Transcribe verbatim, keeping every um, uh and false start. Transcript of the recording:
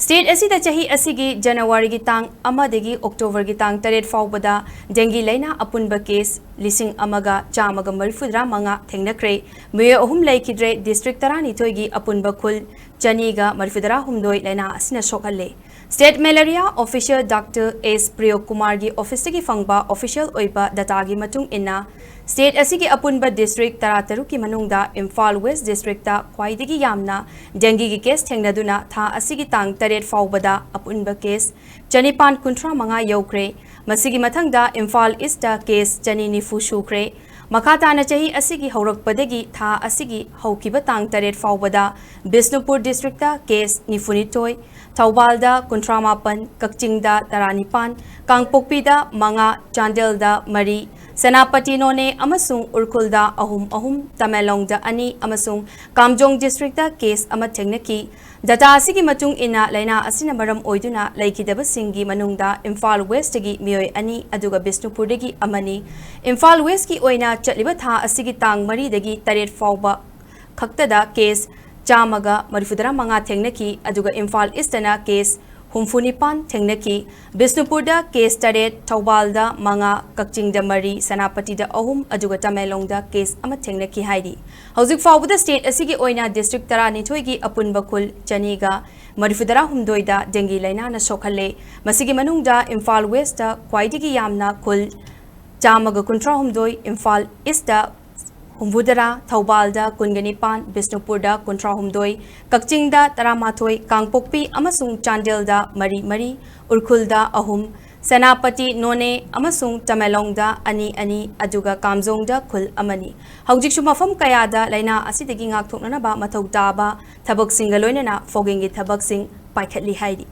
State ꯑꯁꯤꯗ ꯆꯍꯤ ꯑꯁꯤꯒꯤ Januaryꯒꯤ ꯇꯥꯡ ꯑꯃꯗꯒꯤ Octoberꯒꯤ ꯇꯥꯡ ꯇꯔꯦꯠ ꯐꯥꯎꯕꯗ dengue ꯂꯥꯏꯅꯥ ꯑꯄꯨꯟꯕ case ꯂꯤꯁꯤꯡ ꯑꯃꯒ ꯆꯥꯝꯃꯒ ꯃꯔꯤꯐꯨꯇꯔꯥ ꯃꯉꯥ ꯊꯦꯡꯅꯈ꯭ꯔꯦ꯫ ꯃꯤꯑꯣꯏ ꯑꯍꯨꯝ ꯂꯩꯈꯤꯗ꯭ꯔꯦ꯫ District ꯇꯔꯥꯅꯤꯊꯣꯏꯒꯤ ꯑꯄꯨꯟꯕ ꯈꯨꯜ ꯆꯅꯤꯒ ꯃꯔꯤꯐꯨꯇꯔꯥ ꯍꯨꯝꯗꯣꯏ ꯂꯥꯏꯅꯥ ꯑꯁꯤꯅ ꯁꯣꯛꯍꯜꯂꯦ꯫ State malaria official Doctor S ꯄ꯭ꯔꯤꯌꯣ ꯀꯨꯃꯥꯔꯒꯤ officeꯇꯒꯤ ꯐꯪꯕ official ꯑꯣꯏꯕ dataꯒꯤ ꯃꯇꯨꯡ ꯏꯟꯅ, state ꯑꯁꯤꯒꯤ ꯑꯄꯨꯟꯕ district ꯇꯔꯥꯇꯔꯨꯛꯀꯤ ꯃꯅꯨꯡꯗ ꯏꯝꯐꯥꯜ West districtꯇ ꯈ꯭ꯋꯥꯏꯗꯒꯤ ꯌꯥꯝꯅ dengueꯒꯤ case ꯊꯦꯡꯅꯗꯨꯅ ꯊꯥ ꯑꯁꯤꯒꯤ ꯇꯥꯡ ꯇꯔꯦꯠ ꯐꯥꯎꯕꯗ ꯑꯄꯨꯟꯕ case ꯆꯅꯤꯄꯥꯟ ꯀꯨꯟꯊ꯭ꯔꯥ ꯃꯉꯥ ꯌꯧꯈ꯭ꯔꯦ꯫ ꯃꯁꯤꯒꯤ ꯃꯊꯪꯗ ꯏꯝꯐꯥꯜ Eastꯇ case ꯆꯅꯤ ꯅꯤꯐꯨ ꯁꯨꯈ꯭ꯔꯦ꯫ ꯃꯈꯥ ꯇꯥꯅ ꯆꯍꯤ ꯑꯁꯤꯒꯤ ꯍꯧꯔꯛꯄꯗꯒꯤ ꯊꯥ ꯑꯁꯤꯒꯤ ꯍꯧꯈꯤꯕ ꯇꯥꯡ ꯇꯔꯦꯠ ꯐꯥꯎꯕꯗ ꯕꯤꯁꯅꯨꯄꯨꯔ districtꯇ case ꯅꯤꯐꯨꯅꯤꯊꯣꯏ, ꯊꯧꯕꯥꯜꯗ ꯀꯨꯟꯊ꯭ꯔꯥ ꯃꯥꯄꯟ, ꯀꯛꯆꯤꯡꯗ ꯇꯔꯥꯅꯤꯄꯥꯟ, ꯀꯥꯡꯄꯣꯛꯄꯤꯗ ꯃꯉꯥ, ꯆꯥꯟꯗꯦꯜꯗ ꯃꯔꯤ, ꯁꯦꯅꯥꯄꯇꯤ, ꯅꯣꯅꯦ ꯑꯃꯁꯨꯡ ꯎꯔꯈꯨꯜꯗ ꯑꯍꯨꯝ ꯑꯍꯨꯝ, ꯇꯃꯦꯡꯂꯣꯡꯗ ꯑꯅꯤ ꯑꯃꯁꯨꯡ ꯀꯥꯝꯖꯣꯡ districtꯇ case ꯑꯃ ꯊꯦꯡꯅꯈꯤ꯫ Data ꯑꯁꯤꯒꯤ ꯃꯇꯨꯡ ꯏꯟꯅ, ꯂꯥꯏꯅꯥ ꯑꯁꯤꯅ ꯃꯔꯝ ꯑꯣꯏꯗꯨꯅ ꯂꯩꯈꯤꯗꯕꯁꯤꯡꯒꯤ ꯃꯅꯨꯡꯗ ꯏꯝꯐꯥꯜ Westꯇꯒꯤ ꯃꯤꯑꯣꯏ ꯑꯅꯤ, ꯑꯗꯨꯒ ꯕꯤꯁꯅꯨꯄꯨꯔꯗꯒꯤ ꯑꯃꯅꯤ꯫ ꯏꯝꯐꯥꯜ Westꯀꯤ ꯑꯣꯏꯅ ꯆꯠꯂꯤꯕ ꯊꯥ ꯑꯁꯤꯒꯤ ꯇꯥꯡ ꯃꯔꯤꯗꯒꯤ ꯇꯔꯦꯠ ꯐꯥꯎꯕ ꯈꯛꯇꯗ case ꯆꯥꯝꯃꯒ ꯃꯔꯤꯐꯨꯇꯔꯥ ꯃꯉꯥ ꯊꯦꯡꯅꯈꯤ, ꯑꯗꯨꯒ ꯏꯝꯐꯥꯜ Eastꯇꯅ case ꯍꯨꯝꯐꯨꯅꯤꯄꯥꯟ ꯊꯦꯡꯅꯈꯤ꯫ ꯕꯤꯁꯅꯨꯄꯨꯔꯗ case ꯇꯔꯦꯠ, ꯊꯧꯕꯥꯜꯗ ꯃꯉꯥ, ꯀꯛꯆꯤꯡꯗ ꯃꯔꯤ, ꯁꯦꯅꯥꯄꯇꯤꯗ ꯑꯍꯨꯝ, ꯑꯗꯨꯒ ꯇꯃꯦꯡꯂꯣꯡꯗ case ꯑꯃ ꯊꯦꯡꯅꯈꯤ ꯍꯥꯏꯔꯤ꯫ ꯍꯧꯖꯤꯛ ꯐꯥꯎꯕꯗ state ꯑꯁꯤꯒꯤ ꯑꯣꯏꯅ district ꯇꯔꯥꯅꯤꯊꯣꯏꯒꯤ ꯑꯄꯨꯟꯕ ꯈꯨꯜ ꯆꯅꯤꯒ ꯃꯔꯤꯐꯨꯇꯔꯥ ꯍꯨꯝꯗꯣꯏꯗ dengue ꯂꯥꯏꯅꯥꯅ ꯁꯣꯛꯍꯜꯂꯦ꯫ ꯃꯁꯤꯒꯤ ꯃꯅꯨꯡꯗ ꯏꯝꯐꯥꯜ Westꯇ ꯈ꯭ꯋꯥꯏꯗꯒꯤ ꯌꯥꯝꯅ ꯈꯨꯜ ꯆꯥꯝꯃꯒ ꯀꯨꯟꯊ꯭ꯔꯥ ꯍꯨꯝꯗꯣꯏ, ꯏꯝꯐꯥꯜ Eastꯇ ꯍꯨꯝꯐꯨꯇꯔꯥ, ꯊꯧꯕꯥꯜꯗ ꯀꯨꯟꯒ ꯅꯤꯄꯥꯟ, ꯕꯤꯁꯅꯨꯄꯨꯔꯗ ꯀꯨꯟꯊ꯭ꯔꯥ ꯍꯨꯝꯗꯣꯏ, ꯀꯛꯆꯤꯡꯗ ꯇꯔꯥꯃꯥꯊꯣꯏ, ꯀꯥꯡꯄꯣꯛꯄꯤ ꯑꯃꯁꯨꯡ ꯆꯥꯟꯗꯦꯜꯗ ꯃꯔꯤ ꯃꯔꯤ, ꯎꯔꯈꯨꯜꯗ ꯑꯍꯨꯝ, ꯁꯦꯅꯥꯄꯇꯤ, ꯅꯣꯅꯦ ꯑꯃꯁꯨꯡ ꯇꯃꯦꯡꯂꯣꯡꯗ ꯑꯅꯤ ꯑꯅꯤ, ꯑꯗꯨꯒ ꯀꯥꯝꯖꯣꯡꯗ ꯈꯨꯜ ꯑꯃꯅꯤ꯫ ꯍꯧꯖꯤꯛꯁꯨ ꯃꯐꯝ ꯀꯌꯥꯗ ꯂꯥꯏꯅꯥ ꯑꯁꯤꯗꯒꯤ ꯉꯥꯛꯊꯣꯛꯅꯅꯕ ꯃꯊꯧ ꯇꯥꯕ ꯊꯕꯛꯁꯤꯡꯒ ꯂꯣꯏꯅꯅ foggingꯒꯤ ꯊꯕꯛꯁꯤꯡ ꯄꯥꯏꯈꯠꯂꯤ ꯍꯥꯏꯔꯤ꯫